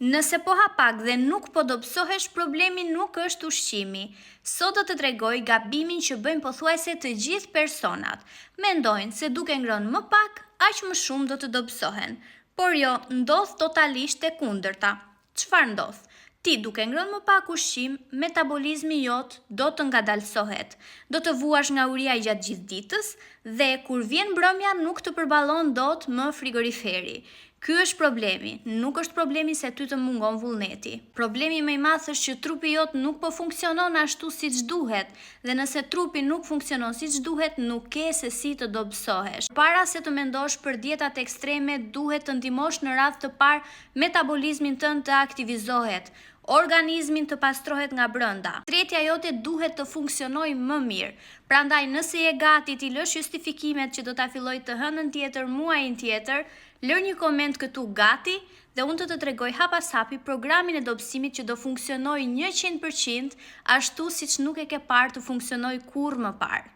Nëse po ha pak dhe nuk po dobësohesh, problemi nuk është ushqimi. Sot do të tregoj gabimin që bëjnë pothuajse të gjithë personat. Mendojnë se duke ngrënë më pak, aq më shumë do të dobësohen. Por jo, ndodh totalisht e kundërta. Çfarë ndodh? Ti duke ngrënë më pak ushqim, metabolizmi jot do të ngadalësohet. Do të vuash nga uria gjatë gjithë ditës dhe kur vjen mbrëmja nuk të përballon dot më frigoriferi. Ky është problemi, nuk është problemi se ty të mungon vullneti. Problemi më i madh është që trupi jot nuk po funksionon ashtu siç duhet dhe nëse trupi nuk funksionon siç duhet, nuk ke se si të dobësohesh. Para se të mendosh për dietat ekstreme, duhet të ndihmosh në radhë të parë metabolizmin tënd të aktivizohet, organizmin të pastrohet nga brenda. Tretja jote duhet të funksionojë më mirë. Prandaj nëse je gati t'i lësh justifikimet që do ta filloj të hënën tjetër, muajin tjetër, lër një koment këtu gati dhe unë do të tregoj hap pas hapi programin e dobësimit që do funksionojë 100% ashtu siç nuk e ke parë të funksionojë kurrë më parë.